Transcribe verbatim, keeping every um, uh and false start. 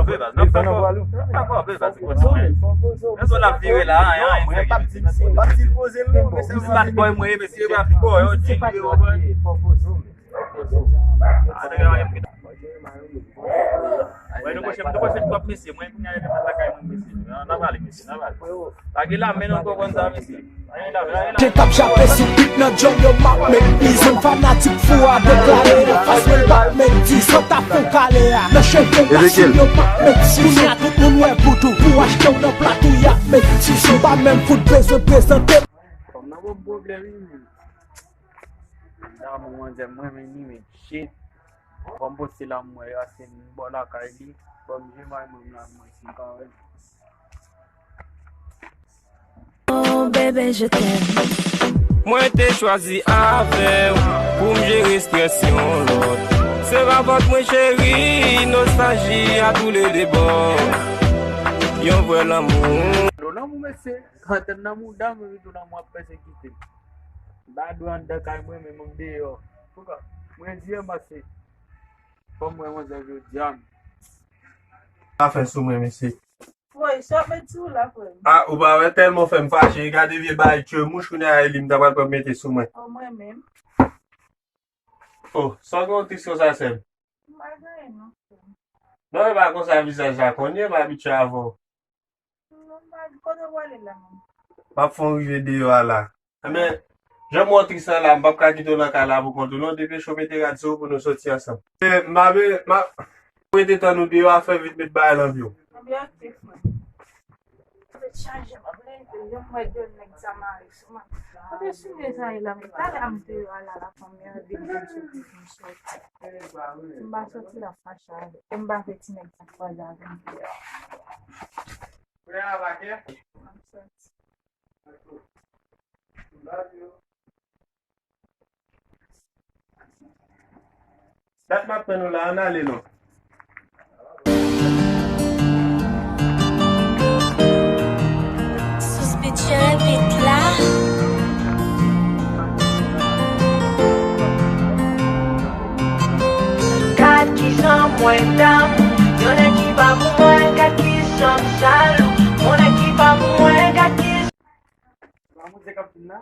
Kanpe, baz. N ap fè kò. Fè kò, baz. Fò poze w. Lè zòn ap vire la, an, an, an, fè ki piti. M p ap di l poze l non, men se bad boy mwen ye, mesye, bad boy, yo, Jimmy, yo, boy. Fò poze w, men. Fò poze w. Wè, nou pwoche, nou pwoche twòp, mesye. Mwen, kounye a, yo te met lakay mwen, mesye. N a pale, mesye, n a pale. Pa gen la, men nou konprann sa, mesye. Jen k ap jape sou bit nan djòl yo m ap met mizou. Fanatik fou a deklare anfas mwen m ap met dizon. T ap fon kale a nan cheve masin yo m ap met dizon. Kounye a tout moun wè bout ou pou achte w nan plat ou y ap met dizon. M pa menm fout bezwen prezante. Kòm nan bon pwoblèm wi menm. Damou manzè mwen men ni men shit. Kòm poste la m wè a se m bò lakay li. Kòm je may mwen la mwen si m ka wè. Oh bébé, je t'aime. Mwen te chwazi avè w pou m jere strès yon lòt. Se pa fòt mwen cheri, nostalji a tou le de bò. Yon vrè lanmou. Lo lanmou mesye, antann nan mouda mwen vin tou lanmou ap pèsekite m. M pa dwe anndan kay mwen, men mwen deyò. Pouka? Mwen di an pase. Fò m wè manzè jodi a. Pa fè sou mwen, mesye. Woy, sa met sou la, frè m. Ah, ou pa wè tèlman fè m fache, gade vye bagay tchè mouch, kounye a e li m ta pral pran mete sou mwen. O, mwen menm. Oh, sa w gen yon tris konsa, sè m? M pa gen anyen, non, frè m. Non, e pa konsa vizaj la konn ye, m abitye avè w. Non, m pa, kote w prale la menm? M ap fè w rive deyò a la. Enben, jan m wè w tris la, m p ap ka kite w nan kay la pou kont ou non, depeche w mete rad sou ou pou nou soti ansanm. E, m ap, m ap rete tann ou deyò a, fè vit met bagay nan vye w. Enben, ok, frè m. Tèt chaje, m ap leve, jan m wè djòl nèg sa mare sou mwen. Kote soulye sa ye la, men talè a m te yo a la, la fanmi an vin di m soti, m soti. Si m pa soti la, fache avè. E m pa vle ti nèg sa kwaze avè m deyò. M ap soti. Dat m ap tann ou la, ann ale non. Sous Beat la. Gad kijan mwen damou, yon nèg ki pa pou mwen, gad kijan m jalou, yon nèg ki pa pou mwen, gad kijan. Se pa mouze k ap vin la?